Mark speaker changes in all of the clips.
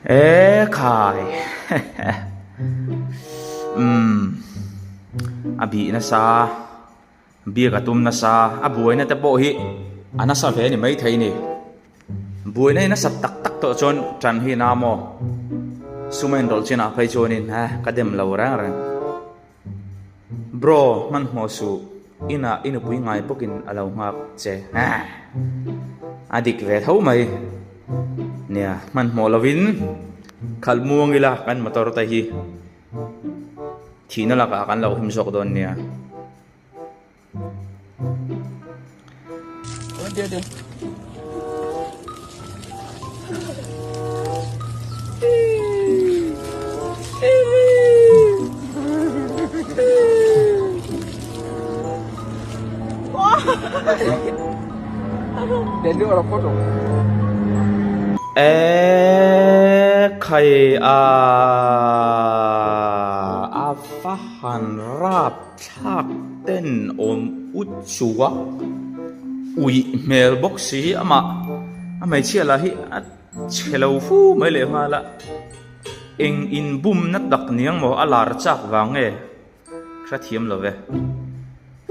Speaker 1: E khai umm a bih nasa biak a tum nasa a buaina te pawh hi a nasa ve a ni maithei ni buaina hi nasat tak tak tawh chuan tan hi na maw sum a inrawlh chinah phei chuanin ka dem lo reng reng. Bro, hmanhmawh suh, inah i nupui ngai bawkin a lo nghak che. A dik ve tho mai. Nia, hmanhmawh lovin khalh muang ila kan motor te hi thihna lakah kan lo him zawk dawn nia. Ekhai a a va han rap. Thlak ten awm ut chua uih hmel bawk si amah a hmeichhia lah hi a chhe lo fu mai leh nghal a eng in bum na tak niang maw a lar chak vang nge hrethiam lo ve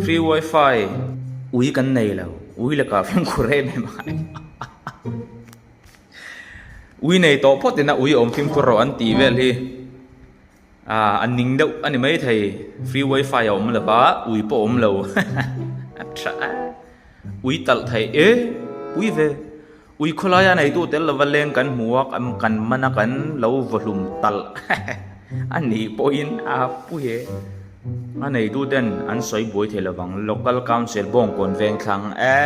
Speaker 1: free wifi ui kan nei lo ui lakah fimkhur em em a ui nei tawh phawt ina ui awm fimkhur rawh an tih vel hi. Ah a ning deuh a ni maithei free wifi a awm lo va ui pawh a awm lo a tha a ui talh theih e pui ve ui khawlaia neitu tel lova leng kan hmu a kan man a kan lo vaw hlum talh a nih pawhin a pui e a neitu ten an sawi buai thei lovang local council bawngkawn veng thlang e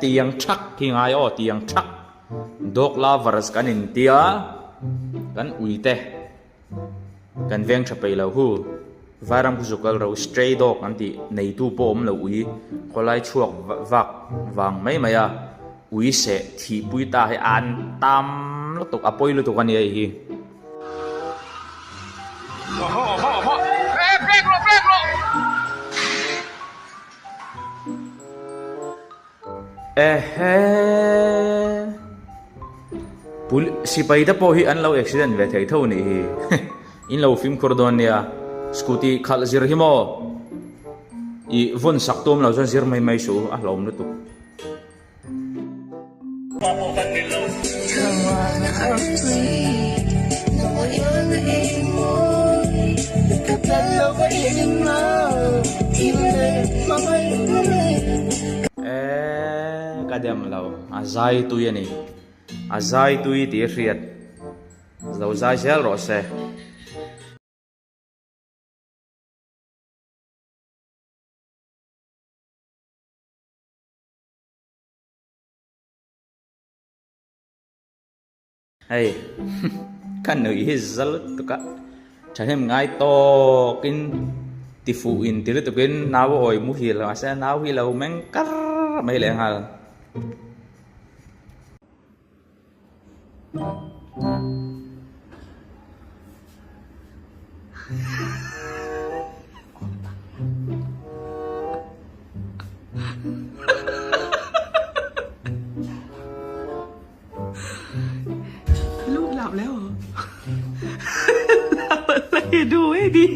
Speaker 1: tiang thak hi ngai aw tiang thak dog lovers kan intia kan ui te. Kan veng tha peih lo hu. Vairam khu zuk kal ro stray dog an tih neitu pawh awm lo ui khawlai chhuak vak vang mai mai a ui seh thih pui ta hi an tam lutuk a pawi lutuk a nia hei hi. Ehe. Pul sipai te pawh hi an lo accident ve thei tho nih hi. In lo fimkhur dawn nia. Scooty khalh zir hi maw? I vawn sak tum lo chuan zir mai mai suh u, a hlawm lutuk. Eee ka dem lo a zai tui a ni a zai tui tih a hriat lo zai zel rawh se. Hei ka nuih hi za lutuk a thahnem ngai tawkin ti fuh in ti lutukin nau a awi muhil mahse nau hi lo meng kar mai leh nghal.
Speaker 2: ลูกหลับแล้วเหรอ หลับอะไรดูให้ดี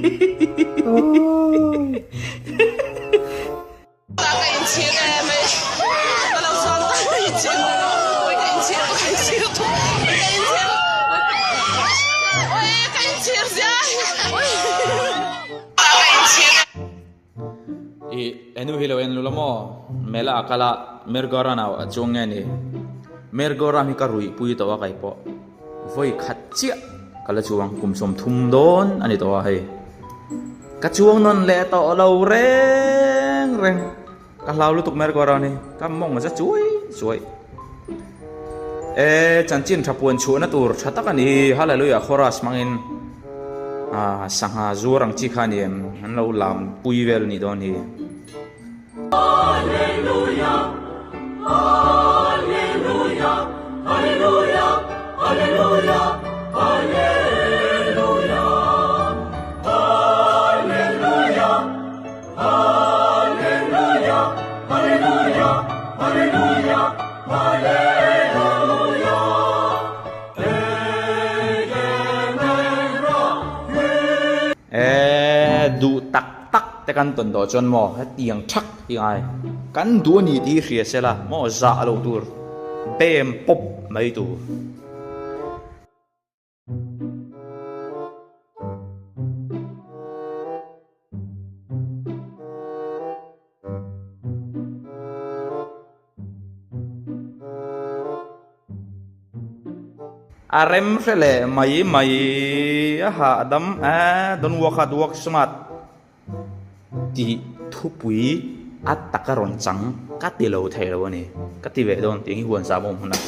Speaker 1: I enu hi lo en lu la maw? Mela a kal a, Merry-go-round ah a chuang nge ni? Merry-go-round hi ka ruih pui tawh a kai pawh vawi khat chiah ka la chuang kum 30 dawn a ni tawh a hei. Ka chuang nawn leh tawh lo reng reng ka hlau lutuk Merry-go-round hi ka mawng a za chuai chuai. E chanchin tha puan chhuahna tur tha tak a ni Hallelujah chorus hmangin ah sangha zuar ang chi kha a ni em an lo lam pui vel a nih dawn hi.
Speaker 3: Hallelujah Hallelujah Hallelujah Hallelujah Hallelujah Hallelujah Hallelujah Hallelujah, Hallelujah, Hallelujah.
Speaker 1: E duh tak tak te kan tawn tawh chuan maw hetiang thak hi ngai kan duh a ni tih hi hria se la maw zah lo tur bem pawp mai tur. A rem hre leh mai mai a hahdam a don't work hard work smart tih thupui a taka rawn chang ka ti lo thei lo a ni ka ti ve dawn tih hi huan zam a awm hun a.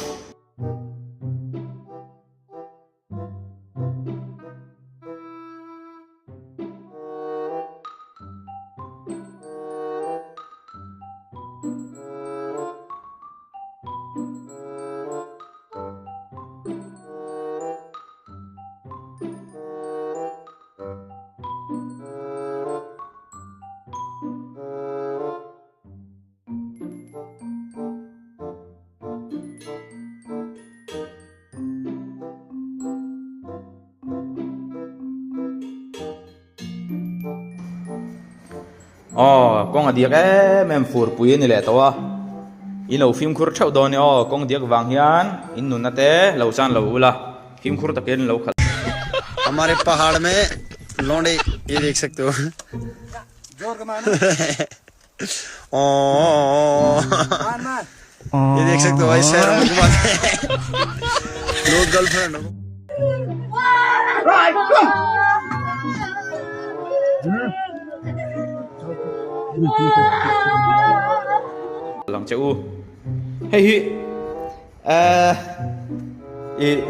Speaker 1: Aw kawng a diak em em fur pui a ni leh tawh a in lo fimkhur theuh dawn a ni aw kawng diak vang hian in nunna te lo chan lo ula fimkhur takin lo khalh.
Speaker 4: हमारे पहाड़ में लौंडे ये देख सकते हो ओ ये देख सकते हो भाई शहरों में घुमाते हैं लोग girlfriend
Speaker 1: Lang che u hei hi eh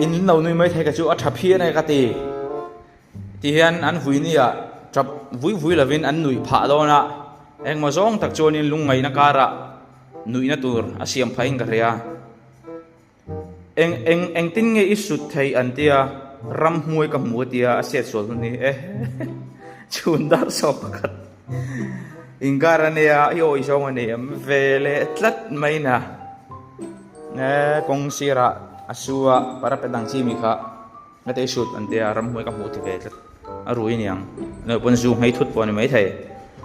Speaker 1: in lo nui mai thei ka chu a tha phian e ka ti. Ti hian an vui nia tap vui vui lovin an nuih phah dawn a, engmaw zawng tak chuanin lungngaihna karah nuihna tur a siam phahin ka hria. Eng eng engtin nge i sut thei an tia, ramhmuai ka hmu a tia a set sual hun hi e chhun dar sawm pakhat inkar a nia i awih zawng a ni em ve leh tlat mai na e kawng sirah a su a parapet ang chi mi kha. Ka tei hrut an tia ramhmuai ka hmuh ti ve tlat a rui aniang ano pawn zu nghei thut pawh a ni mai thei.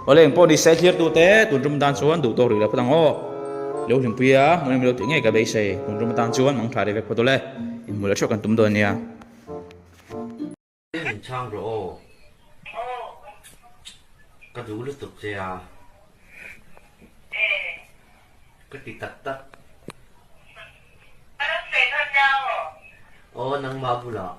Speaker 1: Awle engpawh ni se thlir tute tun tum tan chuan duh tawk rih lo phawt ang aw. Lo hlimpui a hmun em lo tih ngei ka beisei tun tum atan chuan mang tha ri vek phawt awle inhmuh leh theuh kan tum dawn nia.
Speaker 5: Min chhang rawh aw. Ka duh lutuk che a. Ka ti tak tak. Aw nangmah bulah.